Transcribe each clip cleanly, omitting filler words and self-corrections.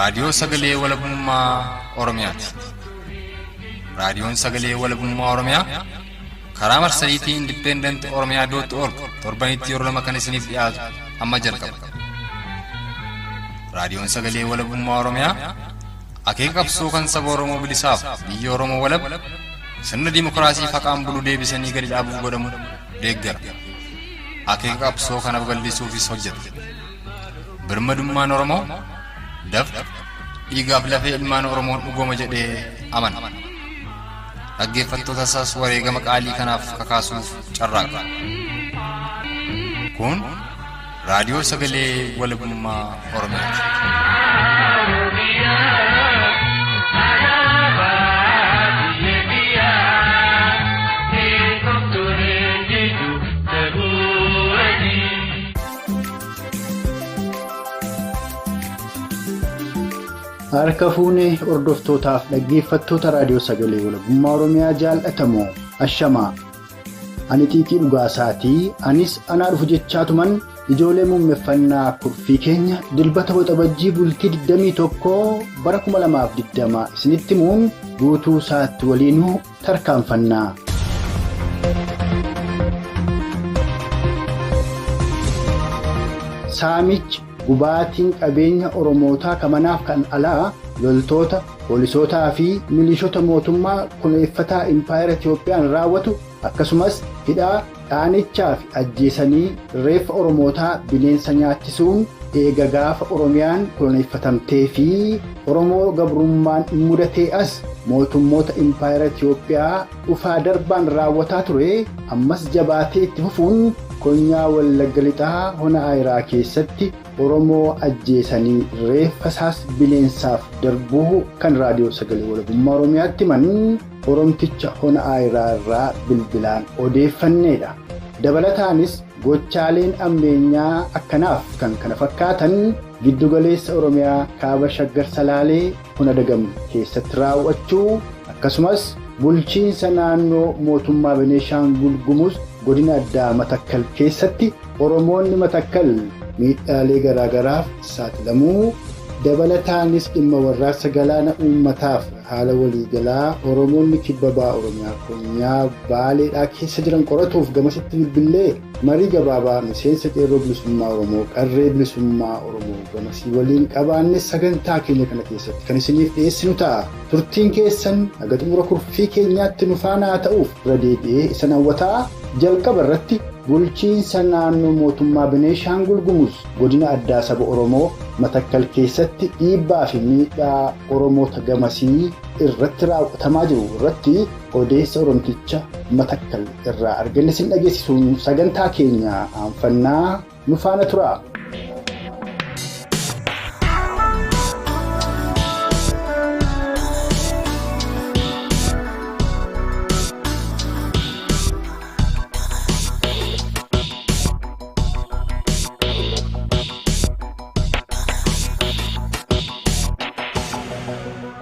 Raadiyoo Sagalee Walabummaa Oromiyaati. Raadiyoon Sagalee Walabummaa Oromiyaa karaa marsariitii Independent Oromiyaa dot org torbanitti yeroo lama kan isiniif dhiyaatu amma jalqaba. Raadiyoon Sagalee Walabummaa Oromiyaa akeeka qabsoo kan saba Oromoo bilisaaf biyya Oromoo walab sirna dimokiraasii haqaan bulu deebisanii gadi dhaabuuf godhamu deeggara. Akeeka qabsoo kana babal'isuufis hojjeta. Birmadummaan Oromoo dafqa dhiigaaf lafee ilmaan Oromoon dhugooma jedhee amana. Dhaggeeffattoota isaas wareegama qaalii kanaaf kakaasuuf carraaqa. Kun Raadiyoo Sagalee Walabummaa Oromiyaati. Harka fuunee hordoftootaaf dhaggeeffattoota raadiyoo sagalee walabummaa Oromiyaa jaallatamoo ashamaa. Ani Xiiqii Dhugaasaatii anis anaa dhufu jechaatuman ijoollee muummeffannaa kurfii keenya dilbata waxabajjii bultii 21 bara 2020 isinitti himuun guutuu isaatti waliinuu tarkaanfannaa. Saamichi gubaatiin qabeenya Oromootaa kamanaaf kan alaa loltoota, poolisootaa fi milishoota mootummaa kuneeffataa Impaayera Itiyoophiyaan raawwatu akkasumas hidhaa dhaanichaa fi ajjeesanii reeffa Oromootaa bineensa nyaachisuun eega gaafa Oromiyaan koloneeffatamtee fi Oromoo gabrummaan mudatee as mootummoota Impaayera Itiyoophiyaa dhufaa darbaan raawwataa ture ammas jabaatee itti fufuun konyaa Wallagga Lixaa Hona Ayiraa keessatti Oromoo ajjeesanii reeffa isaas bineensaaf darbuu kan raadiyoo sagalee walabummaa Oromiyaatti himan Oromticha Hona Ayiraa irraa bilbilaan odeeffanneedha. Dabalataanis gochaaleen ammeenyaa akkanaaf kan kana fakkaatan giddugaleessa Oromiyaa kaaba Shaggar Salaalee Hona Dagam keessatti raawwachuu akkasumas bulchiinsa naannoo mootummaa Beneeshaangul Gumuz godina addaa Matakkal keessatti Oromoonni Matakkal miidhaalee garaagaraaf saaxilamuu dabalataanis dhimma warraaqsa galaana uummataaf haala waliigalaa Oromoonni kibba ba'a Oromiyaa konyaa Baaleedhaa keessa jiran qoratuuf gamasitti bilbillee marii gabaabaa miseensa qeerroo bilisummaa Oromoo qarree bilisummaa Oromoo gamasii waliin qabaanne sagantaa keenya kana keessatti kan isiniif dhiyeessinu ta'a. Turtiin keessan haga xumura kurfii keenyaatti nu faana haa ta'uuf irra deebi'ee isin hawwataa jalqaba irratti bulchiinsa naannoo mootummaa Beneeshaangul Gumuz godina addaa saba Oromoo Matakkal keessatti dhiibbaa fi miidhaa Oromoota gamasii irratti raawwatamaa jiru irratti odeessa Oromticha Matakkal irraa arganne isin dhageessisuun sagantaa keenya aanfannaa nu faana tura.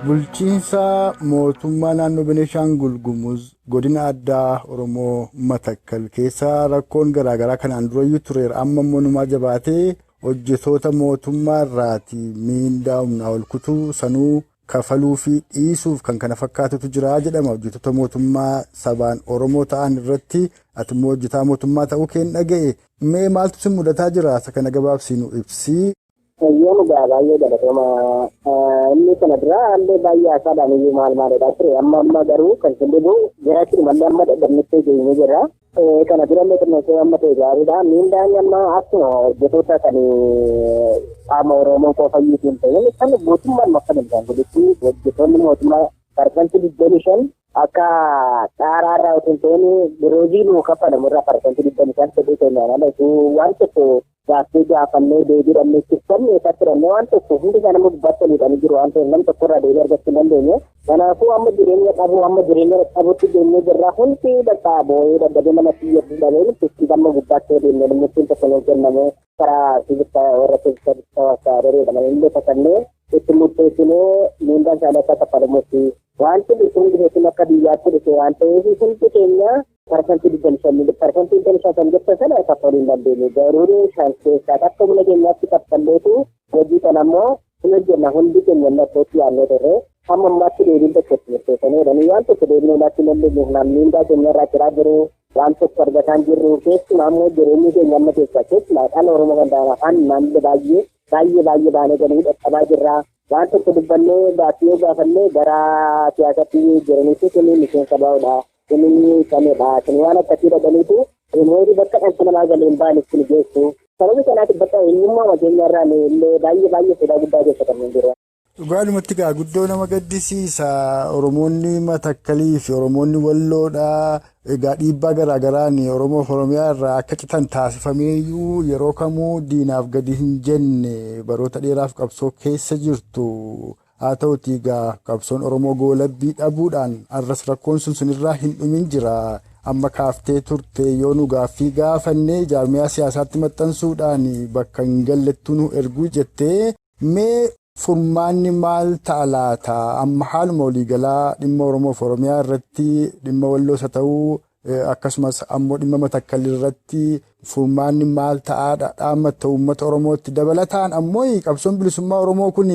Bulchiinsa mootummaa naannoo Beneeshaangul Gumuz godina addaa Oromoo Matakkal keessa rakkoon garaagaraa kanaan durayyuu tureera. Amma immoo numaa jabaatee hojjetoota mootummaa irraati miindaa humnaa ol kutuu sanuu kafaluu fi dhiisuuf kan kana fakkaatutu jira jedhama. Hojjetoota mootummaa sabaan Oromoo ta'an irratti ati immoo hojjetaa mootummaa ta'uu keen dhaga'e. Mee maaltu si mudataa jira? Isa kana gabaabsii nu ibsi. Eeyyeen egaa baay'ee galatooma. Inni kana dura illee baay'ee haasaadhaan iyyuu maal maalidha ture. Amma amma garuu kan isin dhibu jiraachuun mallee amma dadhabnittee geenyee jirra. Kana dura illee xinnoo amma ta'e gaariidha. Miindaan amma akkuma hojjetoota kan qaama Oromoo qofa iyyuu hin ta'in kan mootummaan akka danda'an godhutti hojjetoonni mootummaa parsantii 25 akka xaaraa irraa otoo hin ta'in giroozii nuu kaffalamu irraa parsantii 25 fedhii keenyaan ala utuu waan tokko gaaffii gaafannee deebii dhabnee ibsanne ifatti dhabnee waan tokko hundi isaa nama gubbaatti olii hidhanii jiru waan ta'eef nam tokko irraa deebii argachuu hin dandeenye. Kanaafuu amma jireenya dhabuu amma jireenya dhabutti deemnee jirra hundi bakka boo'ee dadhabee nama xiyyeeffatu dhabee nutti amma gubbaatti yoo deemne murtiin tokko nuuf kenname karaa sibitta warra sibitta jedhaman illee kakannee itti murteessinee miindaan isaanii akka kaffalamutti wanti dhufu hundi keessumaa akka biyyaatti dhufe waan ta'eef hundi keenya parsantii 25 parsantii 25 kan jettan sana kaffaluu hin dandeenye. Garuu shan keessaa akka humna keenyaatti kaffalleetu hojii kana immoo Kun hojjenna hundi keenya itti yaadnee turre hamma ammaatti deebiin tokko itti murteessanii jedhanii waan tokko deebiin olaatti dandeenyeef namni hundaa keenya irraa ciraa jiru waan tokko argataa jirru keessumaa immoo jireenyi keenya amma keessaa keessumaa dhala Oromoo kan ta'an afaan namni baay'ee baay'ee baay'ee baanee galuu dadhabaa jirra. Waan tokko dubbannee gaaffii yoo gaafannee gara siyaasatti jiraniitu kun miseensa bahuudha. Kun kanadha. Kun waan akkasii dhaqaniitu dhimmoota bakka dhalli namaa galee hin baane ittiin geessu. Sababii kanaatiif bakka eenyummaa keenya irraa illee baay'ee baay'ee sodaa guddaa keessa kan jiru. Dhugaadhumatti egaa guddoo nama gaddisiisa. Oromoonni Matakkalii fi Oromoonni Walloodhaa egaa dhiibbaa garaa garaan Oromoof Oromiyaa irraa akka citan taasifameeyyuu yeroo kamuu diinaaf gadi hin jenne baroota dheeraaf qabsoo keessa jirtu. Haa ta'uti egaa qabsoon Oromoo goolabbii dhabuudhaan arras rakkoon sun sunirraa hin dhumin jira. Amma kaaftee turte yoo nu gaaffii gaafannee jaarmiyaa siyaasaatti maxxansuudhaan bakka hin gallettuu nu erguu jettee mee furmaanni maal ta'a laata? Amma haaluma waliigalaa dhimma Oromoof Oromiyaa irratti dhimma Walloos haa ta'uu akkasumas ammoo dhimma Matakkalii irratti furmaanni maal ta'aadha dhaammata uummata Oromootti. Dabalataan ammoo qabsoon bilisummaa Oromoo kun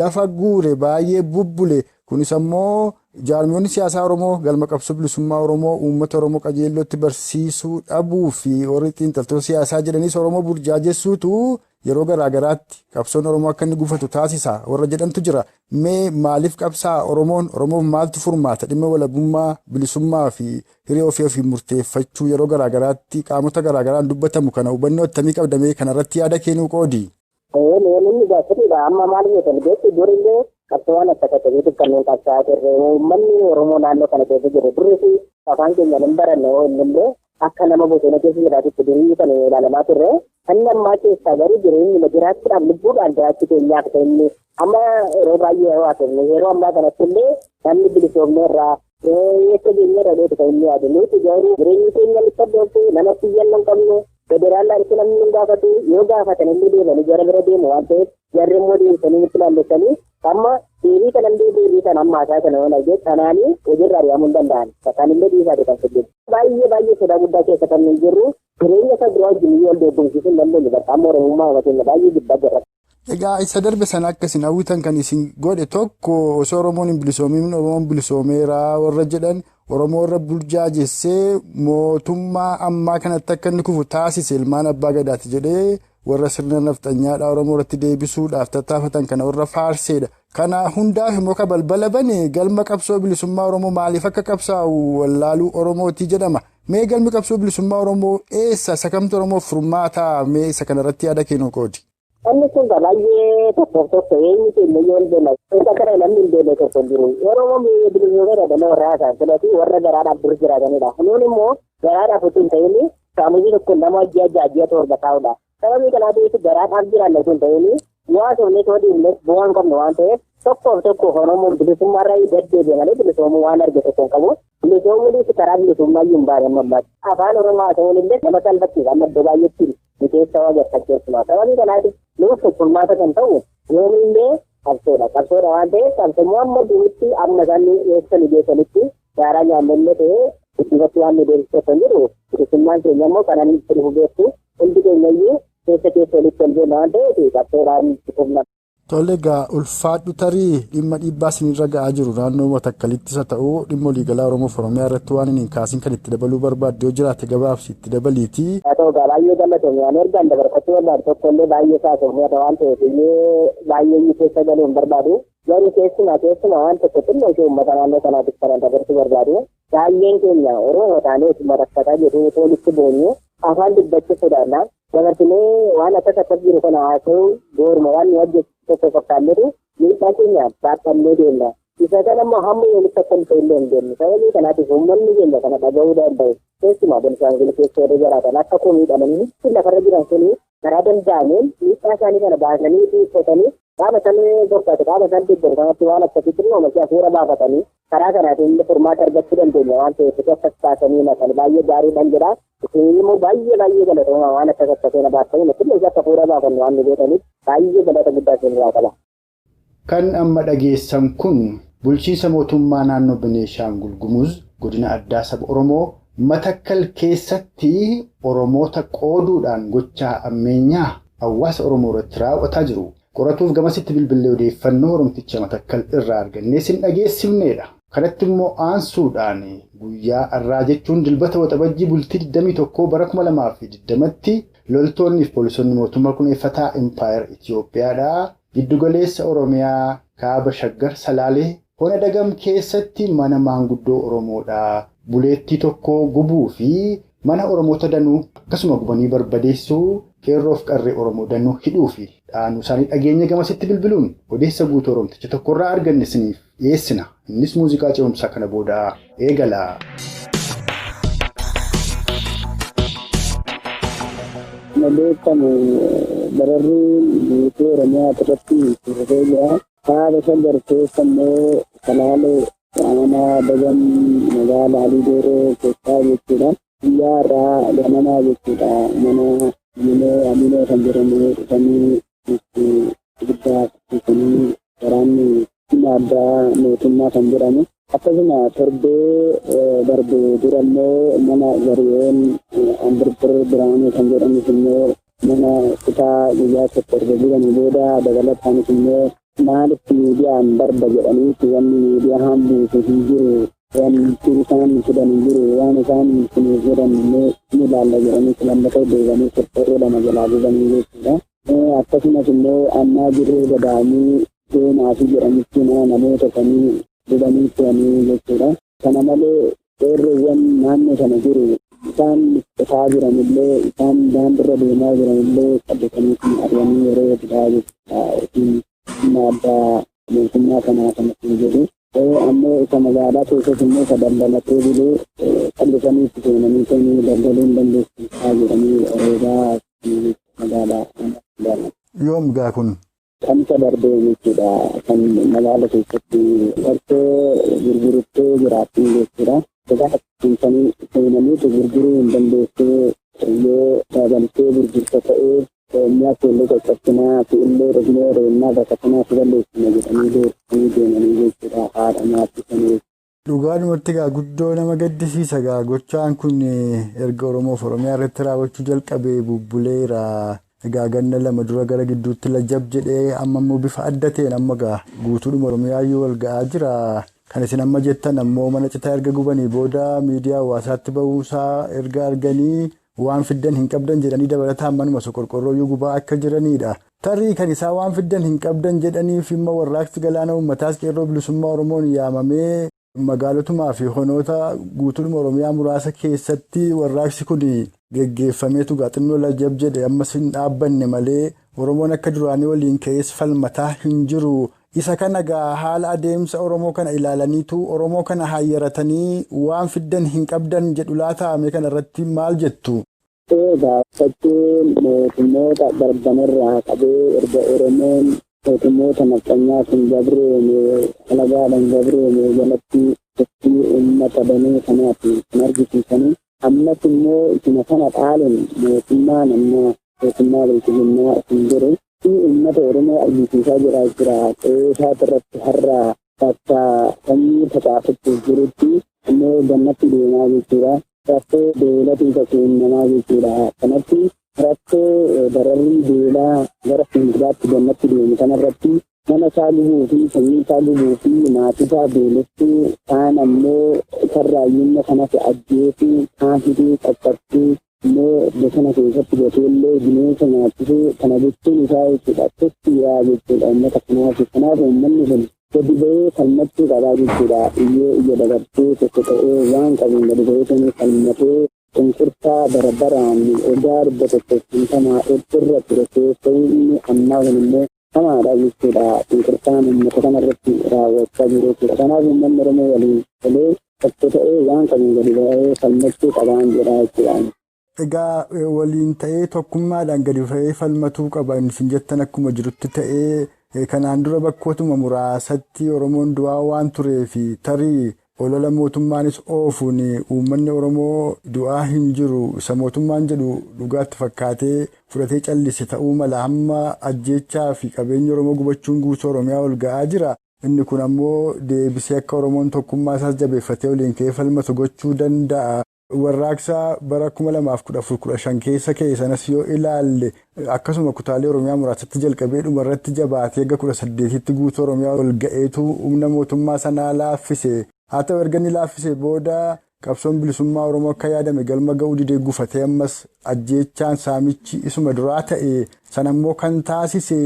lafa guure baay'ee bubbule. Kunis ammoo jaarmiyoonni siyaasaa Oromoo galma qabsoo bilisummaa Oromoo uummata Oromoo qajeellootti barsiisuu dhabuu fi warri xiinxaltoota siyaasaa jedhanis Oromoo burjaajessuutu yeroo garaa garaatti qabsoon Oromoo akka inni gufatu taasisa warra jedhantu jira. Mee maaliif qabsaa Oromoon Oromoof maaltu furmaata dhimma walabummaa bilisummaa fi hiree ofii ofii murteeffachuu yeroo garaa garaatti qaamota garaa garaan dubbatamu kana hubannoo attamii qabdamee kanarratti yaada kennuu qoodi? Inni gaaffiidha. Amma maal jedhan beektu durillee qabsoo waan akka tajaajiltuuf kanneen qabsaa'aa turre uummanni Oromoo naannoo kana keessa jiru durii fi afaan keenya hin baranne illee akka nama bosona keessa jiraatutti durii kan ilaalamaa turre. Inni ammaa keessaa garuu jireenya jiraachuudhaaf lubbuudhaan jiraachuu keenyaaf ta'e inni amma yeroo baay'ee yeroo haasofne yeroo ammaa kanatti illee namni bilisoomne irraa eessa keenya irra dheetu kan inni yaadu nuti garuu jireenyi keenya nutti addoomsu namatti iyyannoo hin qabnu federaalaa itti namni hin gaafatu yoo gaafatan illee deemanii gara bira deemu waan ta'eef jarri immoo deebisanii nutti laallessanii amma deebii kana illee deebii kana amma haasaa kana waan argee kanaanii hojiirra ari'amuu hin danda'an bakkaan illee dhiisaatu kan fidde baay'ee baay'ee sodaa guddaa keessa kan nuyi jirru jireenya isa biraa wajjin iyyuu wal dorgomsiisuu hin dandeenye bakka amma Oromummaa uummata keenya baay'ee jibbaa jirra. Egaa isa darbe sana akka isin hawwitan kan isin godhe tokko osoo Oromoon hin bilisoomin Oromoon bilisoomeera warra jedhan Oromoo irra burjaajessee mootummaa ammaa kanatti akka inni kufu taasise ilmaan abbaa gadaati jedhee warra sirna nafxanyaadhaa Oromoo irratti deebisuudhaaf tattaafatan kana warra faarseedha. Kana hundaaf immoo kan balbala bane galma qabsoo bilisummaa Oromoo maaliif akka qabsaa'u wallaaluu Oromootii jedhama. Mee galmi qabsoo bilisummaa Oromoo eessa? Isa kamtu Oromoof furmaataa? Mee isa kanarratti yaada kennuu qoodi? Inni kun baay'ee tokkoof tokko eenyu keenya yoo hin beekne isa kana namni hin beekne tokko hin jiru. Oromoon biyya bilisummaa jedhama warra haasaan filatu warra garaadhaaf dur jiraatanidha. Kunuun immoo garaadhaaf utuu hin ta'in saamutii tokko nama ji'a ja'a ji'a 7 taa'udha. Sababii kanaatiif garaadhaaf jiraanne utuu hin ta'in waa soofnee too dhiifnes bu'aa hin qabnu waan ta'eef tokkoof tokko Oromoon bilisummaarraa deddeebi'e malee bilisoomuu waan arge tokko hin qabu. Bilisoomuunis karaa bilisummaa iyyuu hin baane amma ammaatti. Afaan Oromoo haasa'uun illee nama salphachiisa amma iddoo baay'eetti nu keessa waa gargaarteessuma. Sababii kanaatiif nuuf furmaata kan ta'u yoomillee qabsoodha. Qabsoodha waan ta'eef qabsoomuu amma duutti amma isaan eessanii geessanitti gaaraa nyaannellee ta'ee itti waan nu deebisee kan jiru bilisummaan keenya immoo kanan itti dhufu beektu hundi keenya iyyuu keessa keessa walitti kan jennu waan ta'eef qabsoodhaan itti fufna. Tole egaa ulfaadhu tarii dhimma dhiibbaa isinirra ga'aa jiru naannoo Matakkalittis haa ta'uu dhimma waliigalaa Oromoof Oromiyaa irratti waan hin kaasin kan itti dabaluu barbaadde yoo jiraate gabaabsi itti dabaliiti. Haa ta'u egaa baay'ee galatoomi ani ergaan dabarfachuu barbaadu tokko illee baay'ee saasofneerra waan ta'eef iyyuu baay'ee iyyuu keessa galuu hin barbaadu. Garuu keessumaa keessumaa waan tokko xinnoo ishee uummata naannoo sanaatiif kanan dabarsuu barbaadu. Baay'een keenya Oromoo taanee utuma rakkataa jirru otoo walitti boonyu afaan dubbachuu sodaanna. Dabarsinee waan akkas akkas jiru kana haasa'uu booruma waan nu hojjetu tokko fakkaannetu miidhaa keenya baadhannee deemna. Isa kana immoo hamma yoonitti akka hin ta'e hin deemnu. Sababii kanaatiif uummanni keenya kana dhaga'uu danda'u. Keessumaa Beenishaangul keessa warri jiraatan akka koo miidhamanii lafarra jiran suni karaa danda'ameen miidhaa isaanii kana baasanii fi uffatanii qaama isaan gorfatu qaama isaan deeggaru kanatti waan akkasitti immoo maqaa hafuura baafatanii karaa kanaatiin illee furmaata argachuu dandeenya waan ta'eef akkas baasanii maqaan baay'ee gaariidhaan jedha. Isin immoo baay'ee baay'ee galatooma waan akkas akkasii na baasanii nuti illee akka hafuura baafannu waan nu gootaniif baay'ee galata guddaa isin irraa qaba. Kan amma dhageessan kun bulchiinsa mootummaa naannoo Beneeshaangul Gumuz godina addaa saba Oromoo Matakkal keessatti Oromoota qooduudhaan gochaa ammeenyaa hawaasa Oromoo irratti raawwataa jiru. Qoratuuf gamasitti bilbilee odeeffannoo Oromticha Matakkal irraa argannee sin dhageessifneedha. Kanatti immoo aansuudhaan guyyaa har'aa jechuun dilbata waxabajjii bultii 21 bara 2020tti loltoonni fi poolisoonni mootummaa kuneeffataa Impaayar Itiyoophiyaadhaa giddugaleessa Oromiyaa kaaba Shaggar Salaalee Hona Dagam keessatti mana maanguddoo Oromoodhaa buleettii tokko gubuu fi mana Oromoota danuu akkasuma gubanii barbadeessuu qeerroof qarree Oromoo danuu hidhuu fi dhaanuu isaanii dhageenya gamasitti bilbiluun odeessa guutuu Oromticha tokkorraa arganne isiniif dhiyeessina. Innis muuziqaa ce'umsaa kana booda eegala. Beekamu bararri guutuu Oromiyaa irratti fufee jira. Kaaba Shaggar keessa immoo Salaalee aanaa Dagam magaalaa Alii Dooroo keessaa jechuudha. Guyyaa irraa ganamaa jechuudha. Mana Aminoo Aminoo kan jedhamu dhufanii itti guddaa qabsiisanii waraanni humna addaa mootummaa kan jedhamu. Akkasuma torbee darbe dura immoo mana Zariyoon Ambirbir Biraanuu kan jedhamus immoo mana kutaa guyyaa tokko erga gubanii booda dabalataanis immoo maaliif miidiyaan darba jedhaniiti wanni miidiyaan buusu hin jiru, wanti isaan fidan hin jiru, waan isaan isiniif godhan immoo ni ilaalla jedhanii lammata deebanii qorqoorroo lama jalaa gubanii jechuudha. Akkasumas immoo ammaa jirree gadaamii seenaa fi jedhanitti namoota sanii gubanii turanii jechuudha. Kana malee qeerroowwan naannoo sana jiru isaan dhufaa jiranillee isaan daandiirra deemaa jiranillee qabbatanii ari'anii yeroo bitaa jechuudha. Humna addaa mootummaa kanaa kanatti jedhu. Ammoo isa magaalaa keessas immoo isa daldalatee bulee qal'isanii itti seenanii seenuu daldaluu hin dandeessu jedhanii roobaa magaalaa. Yoom gaa kun? Kamsa darbee jechuudha. Kan magaala keessatti gartee gurgurtee jiraattu jechuudha. Egaa seenaniitu gurguruu hin dandeessee yoo dabaltee gurgurta ta'ee mi'a keelloo caccabsinaa fi illee dhufnee reennaa bakka kanaa si balleessina jedhanii deemanii deemanii jechuudha. Haadha maatii. Dhugaadhumatti gaa guddoo nama gaddisiisa gaa gochaan kun erga Oromoof Oromiyaa irratti raawwachuu jalqabee bubbuleera. Egaa ganna lama dura gara gidduutti lajab jedhee amma immoo bifa adda ta'een amma gaa guutuudhuma Oromiyaayyuu wal ga'aa jira. Kan isin amma jettan ammoo mana citaa erga gubanii booda miidiyaa hawaasaatti bahuusaa erga arganii waan fiddan hin qabdan jedhanii dabalataan manuma qorqorrooyyuu gubaa akka jiranidha. Tarii kan isaa waan fiddan hin qabdan jedhaniif immoo warraaqsi galaana uummataas qeerroo bilisummaa Oromoon yaamamee magaalotumaa fi honoota guutuudhuma Oromiyaa muraasa keessatti warraaqsi kun geggeeffameetu xinnoo lajab jedhe ammas hin dhaabbanne malee Oromoon akka duraanii waliin ka'ees falmataa hin jiru. Isa kana gaa haala adeemsa Oromoo kana ilaalaniitu Oromoo kana hayyaratanii waan fiddan hin qabdan jedhu laataame kana irratti maal jettu? Egaa fakkiin mootummoota darbanirraa qabee erga Oromoon mootummoota naqanyaa kun gabroome alagaadhaan gabroome jalatti sochii uummata danuu kanaati kan argisiisanii ammas immoo isuma kana dhaaluun mootummaan amma mootummaa bilchiginnaa isin jiru uummata Oromoo argisiisaa jira jira. Qe'ee irratti har'a bakka sanyii facaafachuuf jirutti immoo gannatti deemaa jechuudha. Rakkoo beelatu isa seennamaa jechuudha. Kanatti rakkoo dararri beelaa gara fuulduraatti gannatti deemu kanarratti mana isaa gubuu fi sanyii isaa gubuu fi maatii isaa beelessuu kaan ammoo sarraayyummaa kanas ajjeesuu kaan hidhuu qaqqabsuu immoo bosona keessatti gateellee bineensa nyaachisuu kana jechuun isaa jechuudha. Tokkiyaa jechuudha uummata kanaaf. Kanaaf uummanni kun gadi ba'ee falmachuu qabaa jechuudha. Iyyee ija dabarsee tokko ta'ee waan qabuun gadi ba'ee falmatee cunqursaa barabaraan odaa 150 irra ture keessa inni ammaa kun immoo hamaadha jechuudha. Cunqursaan uummata kanarratti raawwachaa jiru jechuudha. Kanaaf uummanni Oromoo waliin galee tokko ta'ee waan qabuun gadi ba'ee falmachuu qabaan jedha jechuudha. Egaa waliin ta'ee tokkummaadhaan gadi ba'ee falmatuu qaba. Isin jettan akkuma jirutti ta'ee kanaan dura bakkootuma muraasatti Oromoon du'aa waan tureef tarii olola mootummaanis oofuun uummanni Oromoo du'aa hin jiru. Isa mootummaan jedhu dhugaatti fakkaatee fudhatee callise ta'uu mala hamma ajjeechaa fi qabeenya Oromoo gubachuun guutuu Oromiyaa ol ga'aa jira. Inni kun ammoo deebisee akka Oromoon tokkummaa isaas jabeeffatee waliin ka'ee falmatu gochuu danda'a. Warraaqsa bara 2014-15 keessa ka'e sanas yoo ilaalle akkasuma kutaalee Oromiyaa muraasatti jalqabee dhumarratti jabaatee aga 18tti guutuu Oromiyaa ol ga'eetu humna mootummaa sanaa laaffise. Haa ta'u erga inni laaffise booda qabsoon bilisummaa Oromoo akka yaadame galma ga'uu didee gufatee ammas ajjeechaan saamichi isuma duraa ta'e sanammoo kan taasise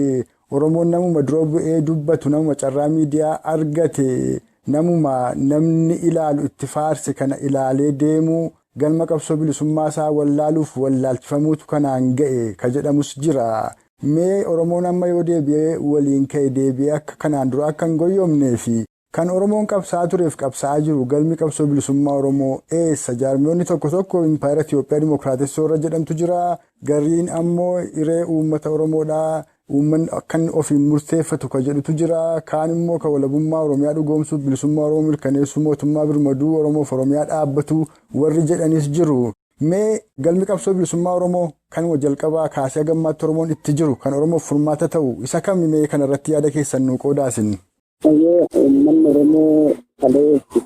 Oromoon namuma dura bu'ee dubbatu namuma carraa miidiyaa argate. Namuma namni ilaalu itti faarse kana ilaalee deemuu galma qabsoo bilisummaa isaa wallaaluuf wallaalchifamuutu kanaan ga'e ka jedhamus jira. Mee Oromoon amma yoo deebi'ee waliin ka'e deebi'ee akka kanaan dura akka hin goyoomnee fi kan Oromoon qabsaa'aa tureef qabsaa'aa jiru galmi qabsoo bilisummaa Oromoo eessa? Jaarmiyoonni tokko tokko Impaayera Itiyoophiyaa Dimookiraatessoo irra jedhamtu jira. Gariin ammoo hiree uummata Oromoodhaa. Uummanni akkan ofiin murteeffatu kan jedhutu jira. Kaan immoo kan walabummaa Oromiyaa dhugoomsuuf bilisummaa Oromoo mirkaneessuu mootummaa birmaduu Oromoof Oromiyaa dhaabbatu warri jedhanis jiru. Mee galmi qabsoo bilisummaa Oromoo kan jalqabaa kaasee gammaatti Oromoon itti jiru kan Oromoof furmaata ta'u isa kami mee kanarratti yaada keessan nuu qoodaasin? Uummanni Oromoo kaleessi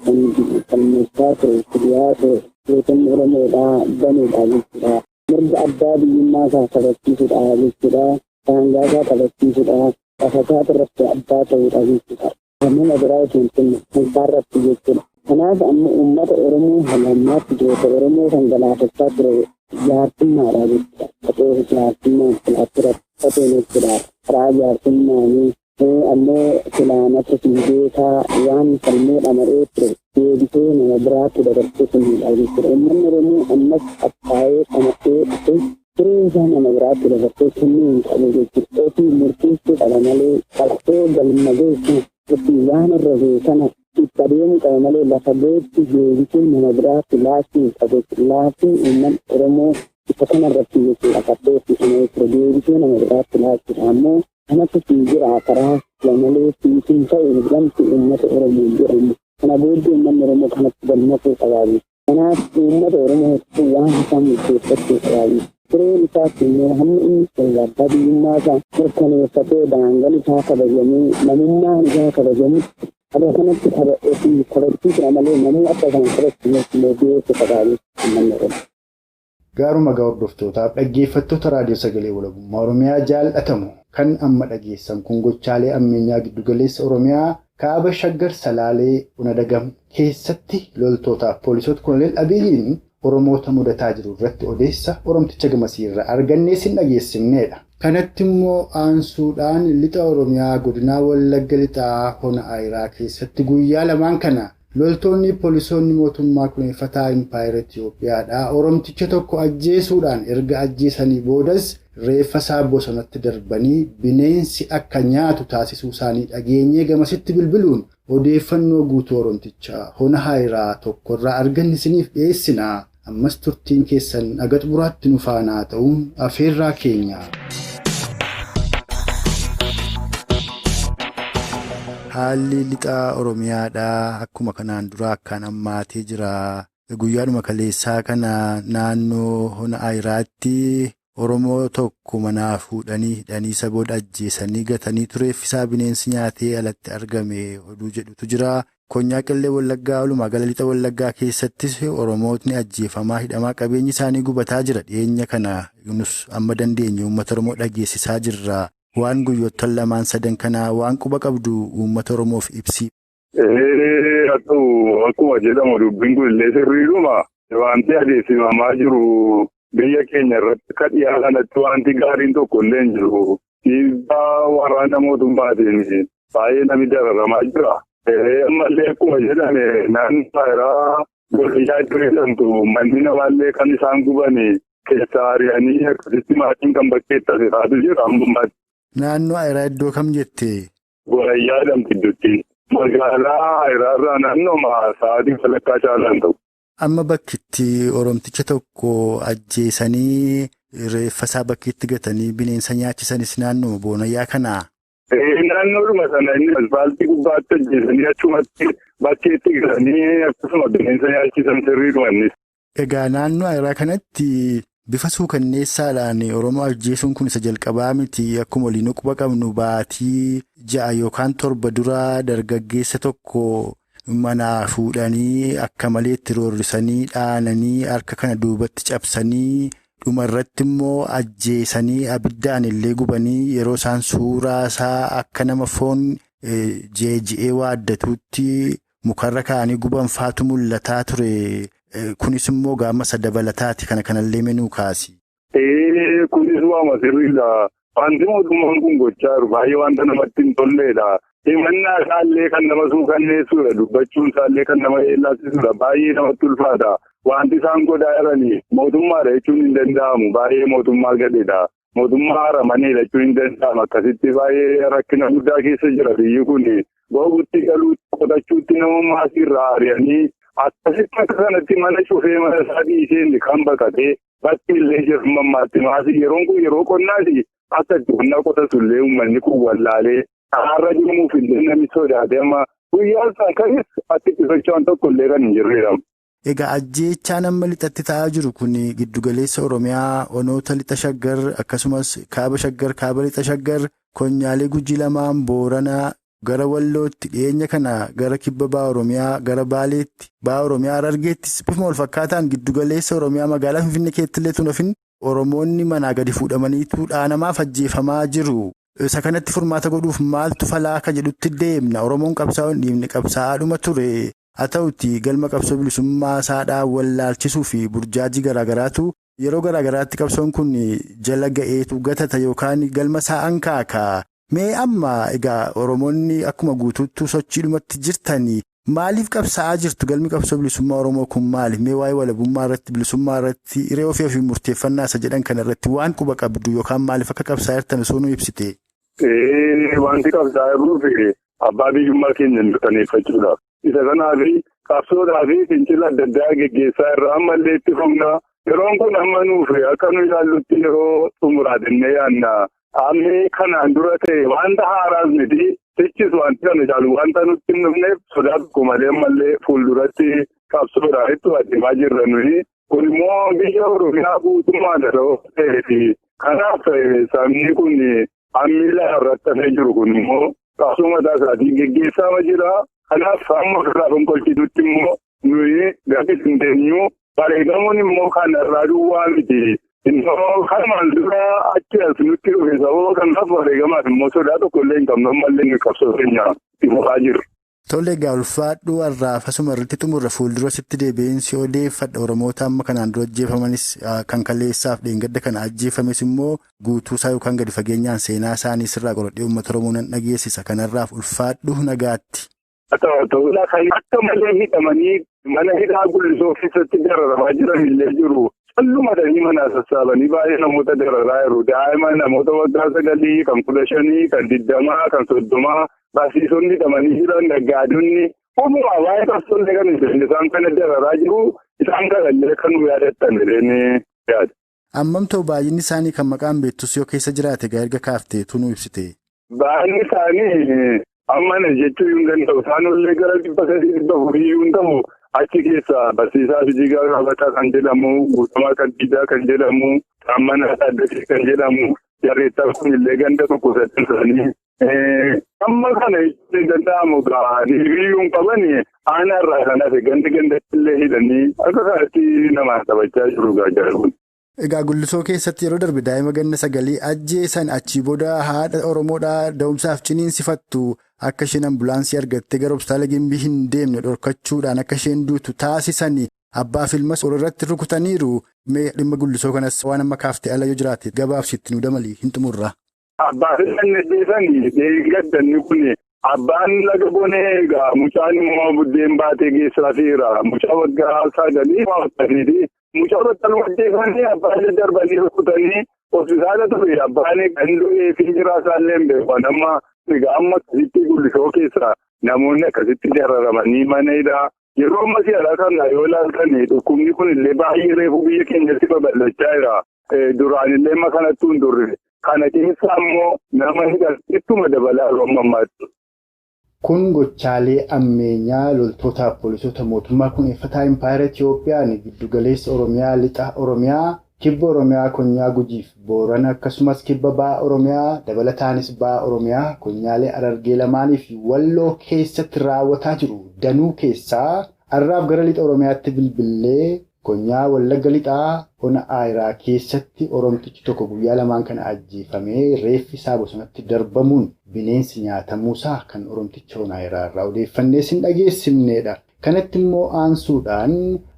kan murtaa ture, dhiyaa ture, beekamni Oromoodhaa banuudha jechuudha. Mirga abbaa biyyummaa isaa kabachiisuudha jechuudha. Daangaa isaa kabachiisuudha. Lafa irratti abbaa ta'uudha jechuudha. Nama biraa osoo hin kennu irratti jechuudha. Kanaaf amma uummata Oromoo hagammaatti jireenya Oromoo kan galaafachaa ture jaarsummaadha jechuudha. Qophee jaarsummaan filaa ture jechuudha. Karaa jaarsummaanii ammoo filaanatti beekaa waan falmee dhama'ee ture deebisee nama biraatti dabarsee kennuudha jechuudha. Uummanni Oromoo ammas qabsaa'ee dhama'ee dhufe Firee isaa nama biraatti dabarsee kennuu hin qabu jechuudha. Ofii murteessuu qaba malee qabsoo galma geessu ofii waan irra ga'e sana itti adeemuu qaba malee lafa ga'etti deebisee nama biraatti laachuu hin qabu jechuudha. Laachuu uummanni Oromoo isa kanarratti jechuudha. Qabsoo ofii kana jechuudha. Deebisee nama biraatti laachuudha. Ammoo kanatti siin jira karaa lamalee siin ta'e wanti uummata Oromoo jedhamu. Kana booddee uummanni Oromoo kanatti galmatu qaba. Kanaaf uummata Oromoo waan isaa murteeffachuu qaba. Fireen isaas immoo hamma inni abbaa biyyummaa isaa mirkaneeffatee daangaan isaa kabajamee namummaan isaa kabajamutti saba kanatti ofii kabachiisudha malee namni akka isaan kabachiisuuf immoo beeku qabaa uummanni Oromoo. Gaaruma ga'a hordoftootaaf dhaggeeffattoota raadiyoo sagalee walabummaa Oromiyaa jaallatamu kan amma dhageessan kun gochaalee ammeenyaa giddugaleessa Oromiyaa kaaba shaggar salaalee Onadagam keessatti loltootaaf poolisoota koloneel Abiyyiin Oromoota mudataa jiru irratti odeessa Oromticha gamasii irraa argannee sin dhageessifnedha. Kanatti immoo aansuudhaan lixa Oromiyaa godinaa Wallagga lixaa Hona Ayiraa keessatti guyyaa lamaan kana loltoonni poolisoonni mootummaa kunuunfataa Impaayera Itiyoophiyaadhaa Oromticha tokko ajjeesuudhaan erga ajjeesanii boodas reeffa isaa bosonatti darbanii bineensi akka nyaatu taasisuu isaanii dhageenyee gamasitti bilbiluun odeeffannoo guutuu Oromtichaa Hona Ayiraa tokkorraa arganne isiniif dhiyeessina. Ammas turtiin keessan haga xumuraatti nu faana ta'uun afeerraa keenya. Haalli lixaa Oromiyaadhaa akkuma kanaan dura akkaan hammaatee jira. Guyyaadhuma kaleessaa kana naannoo Hona Ayiraatti Oromoo tokko manaa fuudhanii hidhanii isa booda ajjeesanii gatanii tureeffisaa bineensi nyaatee alatti argame oduu jedhutu jira. Konyaa Qillee Wallaggaa walumaa gala lixa Wallaggaa keessattis Oromootni ajjeefamaa hidhamaa qabeenyi isaanii gubataa jira. Dhiyeenya kana nus amma dandeenye uummata Oromoo dhageessisaa jirra. Waan guyyoottan lamaan sadan kanaa waan quba qabdu uummata Oromoof ibsi. Haa ta'u akkuma jedhamu dubbiin kun illee sirriidhuma. Wanti adeemsifamaa jiru biyya keenya irratti akka dhiyaa kanatti wanti gaariin tokko illee hin jiru. Dhiibbaa waraana mootummaatiin baay'ee namni dararamaa jira. Ammallee akkuma jedhame naannoo Ayiraa Goliyyaa iddoo jedhamtu manni namaallee kan isaan gubanii keessaa ari'anii akkasitti maatiin kan bakkeetti asirraatu jira ammummaatti. Naannoo Ayiraa iddoo kam jettee? Goliyyaa jedhamti iddootti. Magaalaa Ayiraarraa naannooma sa'aatii walakkaa caalaan ta'u. Amma bakkitti Oromticha tokko ajjeesanii reeffa isaa bakkeetti gatanii bineensa nyaachisanis naannoo Boonayyaa kanaa? Naannoodhuma sana inni asfaaltii gubbaatti ajjeesanii achumatti bakkeetti gatanii akkasuma bineensa nyaachisan sirriidhuma innis. Egaa naannoo Ayiraa kanatti bifa suukanneessaadhaan Oromoo ajjeesuun kun isa jalqabaa miti. Akkuma waliin quba qabnu baatii 6 yookaan 7 dura dargaggeessa tokko Manaa fuudhanii akka maleetti roorrisanii dhaananii harka kana duubatti cabsanii dhumarratti immoo ajjeesanii abiddaan illee gubanii yeroo isaan suuraa isaa akka nama foon jeeji'ee waaddatuutti mukarra kaa'anii guban faatu mul'ataa ture. Kunis immoo gaamasa dabalataati kana kanallee menuu kaasi. Kunis waama sirriidha. Wanti mootummaan kun gochaa jiru baay'ee wanta namatti hin tolleedha. Himannaa isaallee kan nama suukanneessuudha. Dubbachuun isaallee kan nama yeellaasisuudha. Baay'ee namatti ulfaata. Wanti isaan godhaa jiranii mootummaadha jechuun hin danda'amu. Baay'ee mootummaa gadheedha. Mootummaa haramaneedha jechuun hin danda'amu. Akkasitti baay'ee rakkina guddaa keessa jira biyyi kun. Goobutti galuutti qotachuutti nama maasiirraa ari'anii akkasitti akka sanatti mana cufee mana isaa dhiisee kan baqatee bakki illee jiru mammaatti maasii yeroon kun yeroo qonnaati. Akka itti qonnaa qotatu illee uummanni kun wallaalee har'a deemuuf illee namni sodaatee amma guyyaa isaan kanis atti itti socho'an tokko illee kan hin jirredha. Egaa ajjeechaan amma lixatti ta'aa jiru kun giddugaleessa Oromiyaa onoota lixa shaggar akkasumas kaaba shaggar kaaba lixa shaggar konyaalee gujii lamaan booranaa gara wallootti dhiyeenya kana gara kibba ba'a Oromiyaa gara Baaleetti ba'a Oromiyaa Harargeettis bifuma walfakkaataan giddugaleessa Oromiyaa magaalaa Finfinnee keessatti tun hafin Oromoonni manaa gadi fuudhamaniitu dhaanamaaf ajjeefamaa jiru. Isa kanatti furmaata godhuuf maaltu falaa akka jedhutti deemna. Oromoon qabsaa'uu hin dhiifne qabsaa'aadhuma ture. Haa ta'uti galma qabsoo bilisummaa isaadhaa wallaalchisuu fi burjaajii garaagaraatu yeroo garaagaraatti qabsoon kun jala ga'eetu gatata yookaan galma saa'an kaaka. Mee amma egaa Oromoonni akkuma guutuuttuu sochiidhumatti jirtanii maaliif qabsaa'aa jirtu? Galmi qabsoo bilisummaa Oromoo kun maali? Mee waa'ee walabummaa irratti bilisummaa irratti hiree ofii ofii murteeffannaa isa jedhan kana irratti waan quba qabdu yookaan maaliif akka qabsaa'aa jirtan osoo nu ibsite? Wanti qabsaa'aa jiruuf abbaa biyyummaa keenya mirkaneeffachuudhaaf. Isa kanaaf qabsoodhaa fi fincila adda addaa geggeessaa irraa ammallee itti fufna. Yeroon kun amma nuuf akka nu ilaallutti yeroo xumuraa jennee yaadna. Amma kanaan dura ta'e wanta haaraas miti. Sichis wanti kana caalu wanta nutti hin dhufneef sodaa tokko malee ammallee fuulduratti qabsoodhaa itti adeemaa jirra nuyi. Kun immoo biyya Oromiyaa guutummaan ta'ee ta'eeti. Kanaaf sabni kun hammi lafarratti hafee jiru kun immoo qabsoo mataa isaatiin geggeessaa jira. Kanaaf amma ofirraa fonqolchitutti immoo nuyi gaaffii hin teenyu. Bareedamuun immoo kanarraa duwwaa miti. Innoo kanumaan dura achi as nutti dhufe sababa kanaaf bareedamaaf immoo sodaa tokko illee hin qabnu ammallee nuyi qabsoo keenya itti fufaa jirra. Tole egaa ulfaadhuu har'aaf asuma irratti xumurra fuuldura sitti deebi'insi odeeffadha. Oromoota amma kanaan dura ajjeefamanis kan kaleessaaf dheengadda kana ajjeefames immoo guutuusaa yookaan gadi fageenyaan seenaa isaanii sirraa qoradhee uummata Oromoo nan dhageessisa. Kanarraaf ulfaadhuu nagaatti. Akka malee hidhamanii mana hidhaa gullisoo keessatti dararamaa jiran illee jiru. Callumadanii mana sassaabanii baay'ee namoota dararaa jiru. Daa'ima namoota waggaa 9, kan 15, kan 20, kan 30 barsiisonni hidhamanii jiran naggaadonni uumamaa baay'ee qabsoollee kan hin isaan kana dararaa jiru. Isaan kanallee kan nu yaadattan jedhanii yaada. Ammam ta'u baay'inni isaanii kan maqaan beektus yoo keessa jiraate egaa erga kaaftee nu ibsite. Baay'inni isaanii amma jechuu hin danda'u. Isaan ollee gara 300 400 hin ta'u. Achi keessa barsiisaa Fijigaa Kaabataa kan jedhamu, Guutamaa Kaddiidaa kan jedhamu, Taammanaa Taaddasee kan jedhamu, Jarreettaa kunillee ganda tokko sadan isaanii. Amma kana jechuun hin danda'amu ga'a. Hiriyyuu hin qaban aanaa irraa kan hafe ganda gandatti illee hidhanii akka kanatti namaan taphachaa jiru ga'a jara kun. Egaa gullisoo keessatti yeroo darbe daa'ima ganna 9 ajjeesan achii booda haadha Oromoodhaa da'umsaaf ciniinsifattu akka isheen ambulaansii argattee gara hospitaala Gimbii hin deemne dhorkachuudhaan akka isheen duutu taasisanii abbaa fi ilmas irratti rukutaniiru. Mee dhimma gullisoo kanas waan amma kaaftee ala yoo jiraate gabaabsitti nu dabalii hin xumurra. Abbaa fi ilma ajjeesanii deeggaddanni kun abbaan laga bonee egaa mucaan immoo buddeen baatee geessaa fiira. Mucaa waggaa 9 Mucaa battaluma ajjeefanii abbaan darbanii rukutanii hospitaala ture abbaan kan du'ee fi jiraasaa illee hin beeku. Amma egaa amma akkasitti gullisoo keessa namoonni akkasitti dararamanii mana hidhaa. Yeroo ammas alaa kana yoo ilaaltan dhukkubni kun illee baay'ee reefu biyya keenyatti babal'achaa jira. Duraan illee amma kanatti hin turre. Kana keessa immoo nama hidhan ittuma dabalaa yeroo ammaatti. Kun gochaalee ammeenyaa loltootaaf poolisoota mootummaa kuneeffataa Impaayera Itiyoophiyaan giddugaleessa Oromiyaa lixa Oromiyaa Kibba Oromiyaa Konyaa Gujiif Boorana akkasumas kibba Ba'a Oromiyaa dabalataanis Ba'a Oromiyaa Konyaalee Harargee lamaanii fi Walloo keessatti raawwataa jiru danuu keessaa har'aaf gara lixa Oromiyaatti bilbilee Konyaa Wallagga lixaa Ona Aayiraa keessatti Oromtichi tokko guyyaa lamaan kana ajjeefamee reeffi isaa bosonatti darbamuun bineensi nyaatamuusaa kan Oromticha Ona Aayiraa irraa odeeffannee sin dhageessifnedha. Kanatti immoo aansuudhaan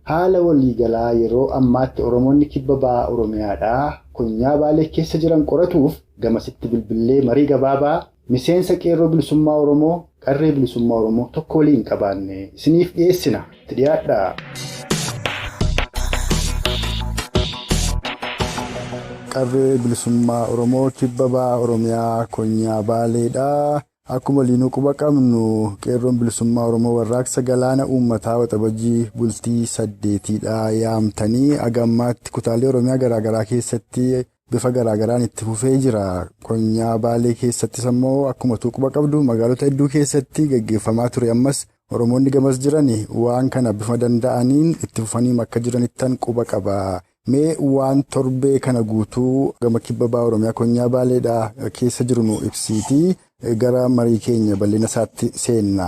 haala waliigalaa yeroo ammaatti Oromoonni kibba Ba'a Oromiyaadhaa Konyaa Baalee keessa jiran qoratuuf gamasitti bilbilee marii gabaabaa miseensa qeerroo bilisummaa Oromoo qarree bilisummaa Oromoo tokko waliin qabaanne isiniif dhiyeessina. Itti dhiyaadha. Qarree bilisummaa Oromoo kibba Ba'a Oromiyaa Konyaa Baaleedha. Akkuma waliinuu quba qabnu qeerroon bilisummaa Oromoo warraaqsa galaana uummataa waxabajjii bultii 8dha yaamtanii hagammaatti kutaalee Oromiyaa garaagaraa keessatti bifa garaagaraan itti fufee jira. Konyaa Baalee keessattis immoo akkuma quba qabdu magaalota hedduu keessatti gaggeeffamaa ture. Ammas Oromoonni gamas jiran waan kana bifa danda'aniin itti fufanii akka jiranittan quba qaba. Mee waan torbee kana guutuu gama kibba Ba'a Oromiyaa Konyaa Baaleedha keessa jiru nu ibsiiti. Gara marii keenya bal'ina isaatti seenna.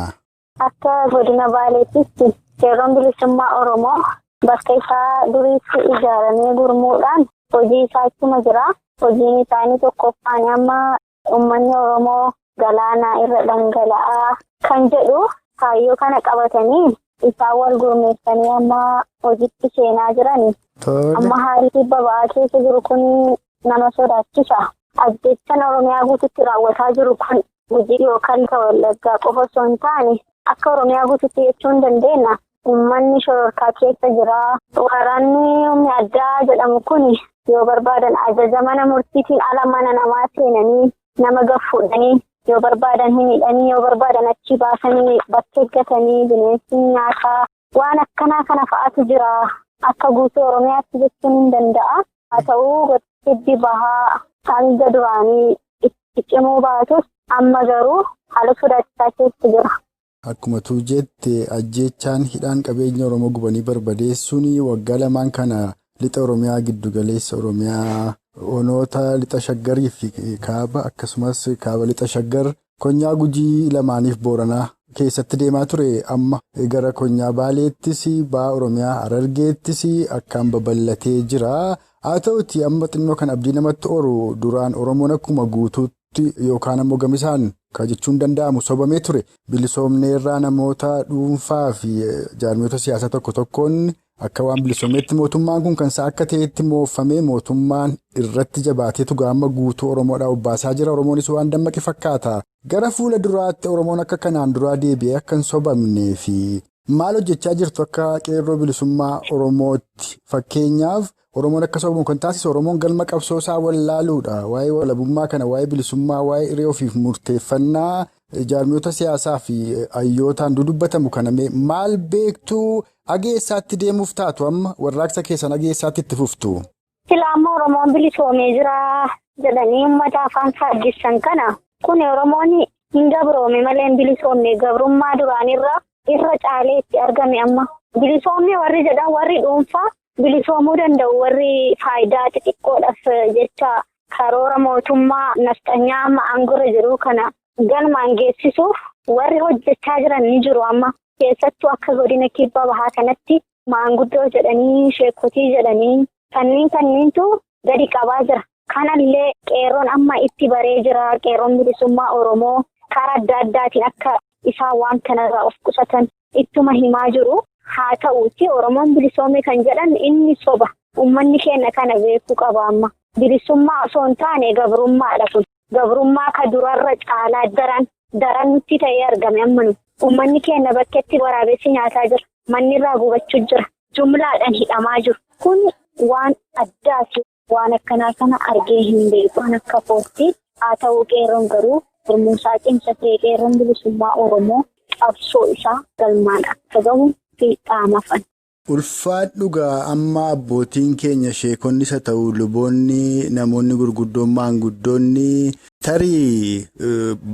Akka godina Baaleettitti qeerroon bilisummaa Oromoo bakka isaa duriitti ijaaramee gurmuudhaan hojii isaa ittuma jira. Hojiin isaanii tokkoffaan amma uummanni Oromoo galaana irra dhangala'aa kan jedhu kaayyoo kana qabatanii isaan wal gurmeessanii amma hojiitti seenaa jiran. Amma haalli kibba ba'aa keessa jiru kun nama sodaachisa. Ajjechaan Oromiyaa guututti raawwataa jiru kun Gujii yookaan Wallaggaa qofa osoo hin taane akka Oromiyaa guututti jechuu hin dandeenya. Uummanni shororkaa keessa jira. Waraanni humni addaa jedhamu kun yoo barbaadan ajaja mana murtiitiin ala mana namaa seenanii nama gaffuudhanii yoo barbaadan hin hidhanii yoo barbaadan achi baasanii bakka eeggatanii bineensi nyaataa waan akkanaa kana fa'aatu jira. Akka guutuu Oromiyaatti jechuun hin danda'a. Haa ta'u kibbi bahaa hanga duraanii itti cimuu baatus amma garuu haala sodaachisaa keessa jira. Akkuma tu jette ajjeechaan hidhaan qabeenya Oromoo gubanii barbadeessuun waggaa lamaan kana lixa Oromiyaa giddugaleessa Oromiyaa onoota lixa shaggarii fi kaaba akkasumas kaaba lixa shaggar Konyaa Gujii lamaaniif Booranaa keessatti deemaa ture. Amma gara Konyaa Baaleettis Ba'a Oromiyaa Harargeettis akkaan babal'atee jira. Haa ta'uti amma xinnoo kan abdii namatti oru duraan Oromoon akkuma guutuutti yookaan ammoo gamisaan kan jechuun danda'amu sobamee ture. Bilisoomneerraa namoota dhuunfaa fi jaarmiyoota siyaasaa tokko tokkoon akka waan bilisoomeetti mootummaan kun kan isaa akka ta'etti moofamee mootummaan irratti jabaateetu gaama guutuu Oromoodhaa obbaasaa jira. Oromoonis waan dammaqe fakkaata. Gara fuula duraatti Oromoon akka kanaan duraa deebi'ee akka hin sobamnee fi maal hojjechaa jirtu akka qeerroo bilisummaa Oromootti? Fakkeenyaaf Oromoon akka sobamu kan taasisu Oromoon galma qabsoo isaa wallaaluudha. Waa'ee walabummaa kana, waa'ee bilisummaa, waa'ee hiree ofiif murteeffannaa jaarmiyoota siyaasaa fi hayyootaan dudubbatamu kana maal beektuu hageessaatti deemuuf taatu amma warraaqsa keessan hageessaatti itti fuftu? Silaa amma Oromoon bilisoomee jira jedhanii uummata afaan faajjessan kana kun Oromoon hin gabroome malee hin bilisoomne gabrummaa duraanirra irra caalee itti argame amma. Bilisoomne warri jedhan warri dhuunfaa bilisoomuu danda'u warri faayidaa xixiqqoodhaaf jecha karoora mootummaa nafxanyaa amma aangorra jiru kana galmaan geessisuuf warri hojjechaa jiran ni jiru amma. Keessattuu akka godina kibba bahaa kanatti maanguddoo jedhanii sheekotii jedhanii kanneentu gadi qabaa jira. Kanallee qeerroon amma itti baree jira. Qeerroon bilisummaa Oromoo karaa adda addaatiin akka isaan waan kanarraa of qusatan ittuma himaa jiru. Haa ta'uuti Oromoon bilisoome kan jedhan inni soba. Uummanni keenya kana beekuu qaba amma. Bilisummaa osoo hin taane gabrummaadha kun. Gabrummaa ka durarra caalaa daran nutti ta'ee argame amma nu. Uummanni keenya bakkeetti waraabessi nyaataa jira. Manni irraa gubachuu jira. Jumlaadhaan hidhamaa jiru. Kun waan addaati. Waan akkanaa kana argee hin beeku. Waan akka kootti haa ta'u qeerroon garuu gurmuusaa cimsatee qeerroon bilisummaa Oromoo qabsoo isaa galmaan akka gahu fiixaamafan. Ulfaadhu gaa amma abbootiin keenya sheekonnis haa ta'u luboonni namoonni gurguddoon maanguddoonni tarii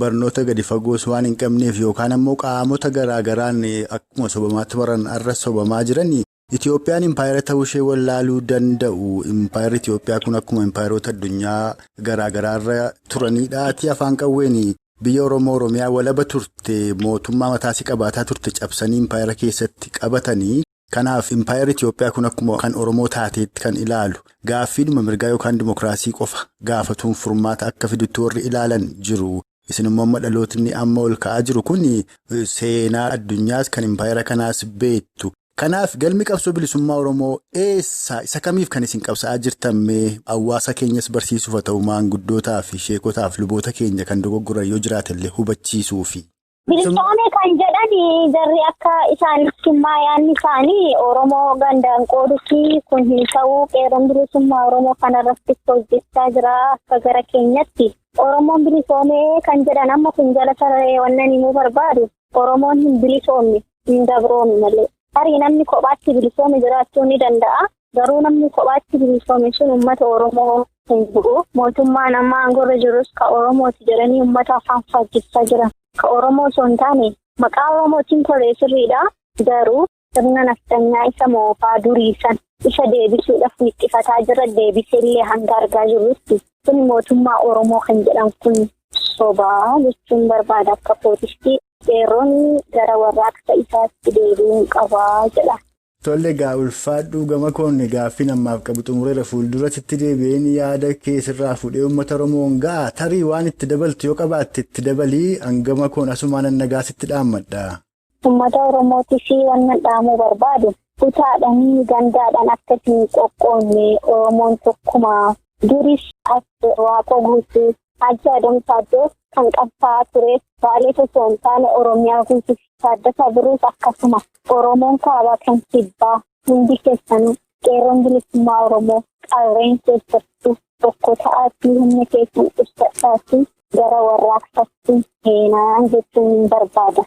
barnoota gadi fagoos waan hin qabneef yookaan ammoo qaamota garaagaraan akkuma sobamaatti baran har'a sobamaa jiran. Itoophiyaan impaayera ta'uu ishee wallaaluu danda'u. Impaayerri Itoophiyaa kun akkuma impaayeroota addunyaa garaagaraarra turanidha. Ati afaan qawween biyya Oromoo Oromiyaa walaba turte mootummaa mataasii qabaataa turte cabsanii impaayera keessatti qabatanii. Kanaaf impaayerri Itoophiyaa kun akkuma kan Oromoo taateetti kan ilaalu gaaffiidhuma mirgaa yookaan dimokiraasii qofa gaafatuun furmaata akka fidutti warri ilaalan jiru. Isin immoo amma dhalootni amma ol ka'aa jiru kun seenaa addunyaas kan impaayera kanaas beektu. Kanaaf galmi qabsoo bilisummaa Oromoo eessa isa kamiif kan isin qabsaa'aa jirtan mee hawaasa keenyas barsiisuuf haa ta'u maanguddootaa fi sheekotaa fi luboota keenya kan dogoggoran yoo jiraatellee hubachiisuufi. Bilisoome kan jedhan jarri akka isaanitti yaadni isaanii Oromoo gandaan qooduufi kun hin ta'u qeerroon bilisummaa Oromoo kanarratti hojjechaa jira akka gara keenyatti. Oromoon bilisoome kan jedhan amma kun jala sararee wannan himuu barbaadu Oromoon hin bilisoomne hin gabroome malee. Tarii namni kophaatti bilisoome jiraachuu ni danda'a. Garuu namni kophaatti bilisoome sun uummata Oromoo hin bu'u. Mootummaan amma aangorra jirus ka Oromooti jedhanii uummata afaan faajjechaa jira. Ka Oromoo osoo hin taane maqaa Oromootiin tolee sirriidha. Garuu sirna naftanyaa isa moofaa durii san isa deebisuudhaaf wixxifataa jira. Deebisellee hanga argaa jirrutti kun mootummaa Oromoo kan jedhan kun sobaa jechuun barbaada akka pootistii. Qeerroon gara warraaqsa isaatti deebi'uun qabaa jedha. Tole egaa ulfaadhuu gama koon gaaffii namaaf qabu xumureera fuulduratti deebi'een yaada keessirraa fuudhee uummata Oromoon ga'a tarii waan itti dabaltu yoo qabaatte itti dabalii hangama koon asumaan nagaa sitti dhaammadha. Uummata Oromootiif waan dhaamuu barbaadu kutaadhaan gandaadhaan akkasiin qoqqoonnee Oromoon tokkumaa duris as waaqoo guutuu Hajji Adamsaa Addoo kan qabsaa'aa ture Baalee osoo hin taane Oromiyaa guutuu Taaddasaa Birruus akkasuma Oromoon kaabaa kan kibbaa hundi keessanuu qeerroon bilisummaa Oromoo qarreen keessattuu tokko ta'aatii humna keessan ibsadhaatii gara warraaqsaatti seenaa jechuun hin barbaada.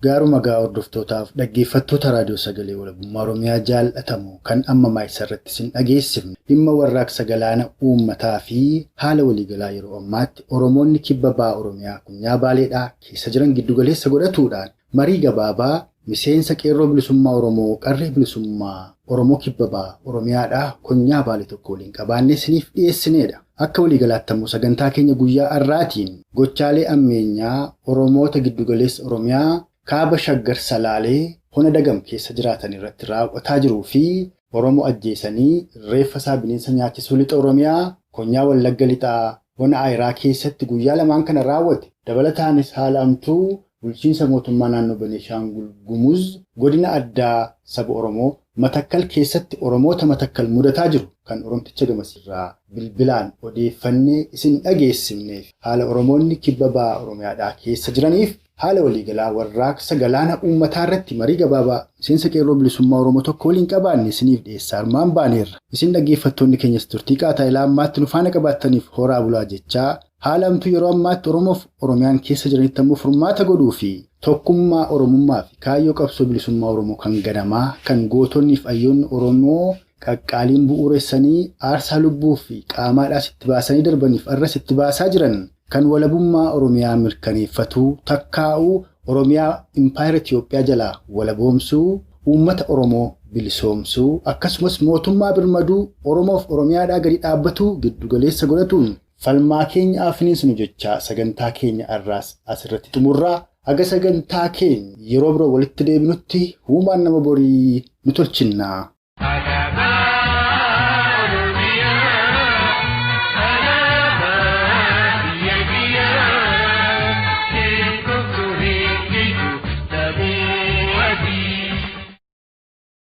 Gaaruma gaa hordoftootaaf dhaggeeffattoota raadiyoo sagalee walabummaa Oromiyaa jaallatamu kan amma maayisa irratti isin dhageessifne dhimma warraaqsa galaana uummataa fi haala waliigalaa yeroo ammaatti Oromoonni kibba ba'a Oromiyaa kunyaa Baaleedhaa keessa jiran giddugaleessa godhatuudhaan marii gabaabaa miseensa qeerroo bilisummaa Oromoo qarree bilisummaa Oromoo kibba ba'a Oromiyaadhaa kunyaa Baalee tokko waliin qabaannee isiniif dhiyeessineedha. Akka waliigalaatti immoo sagantaa keenya guyyaa har'aatiin gochaalee ammeenyaa Oromoota giddugaleessa Oromiyaa Kaaba Shaggar Salaalee hona dagam keessa jiraatan irratti raawwataa jiruu fi Oromoo ajjeesanii reeffa isaa bineensa nyaachisuu lixa Oromiyaa konyaa Wallagga lixaa hona Ayiraa keessatti guyyaa lamaan kana raawwate. Dabalataanis haala amtuu bulchiinsa mootummaa naannoo Benishaangul Gumuz godina addaa saba Oromoo Matakkal keessatti Oromoota Matakkal mudataa jiru kan Oromticha Gamasirraa bilbilaan odeeffannee isin dhageessifneef haala Oromoonni kibba ba'a Oromiyaadhaa keessa jiraniif haala waliigalaa warraaqsa galaana uummataa irratti marii gabaabaa miseensa qeerroo bilisummaa Oromoo tokko waliin qabaanne isiniif dhiyeessaa armaan baaneerra. Isin dhaggeeffattoonni keenyas turtii qaataa ilaa ammaatti nu faana qabaattaniif horaa bulaa jechaa haala amtuu yeroo ammaatti Oromoof Oromiyaan keessa jiranitti ammoo furmaata godhuu fi tokkummaa Oromummaa fi kaayyoo qabsoo bilisummaa Oromoo kan ganamaa kan gootonni fi ayyoonni Oromoo qaqqaaliin bu'uuressanii aarsaa lubbuu fi qaamaadhaas itti baasanii darbaniif arras itti baasaa jiran kan walabummaa Oromiyaa mirkaneeffatuu takkaa'uu Oromiyaa Impaayera Itiyoophiyaa jalaa walaboomsuu uummata Oromoo bilisoomsuu akkasumas mootummaa birmaduu Oromoof Oromiyaadhaa gadi dhaabbatuu giddugaleessa godhatuun falmaa keenya afiniinsinu jechaa sagantaa keenya har'aas asirratti xumurraa haga sagantaa keenya yeroo biroo walitti deebinutti huumaan nama borii nu tolchinnaa.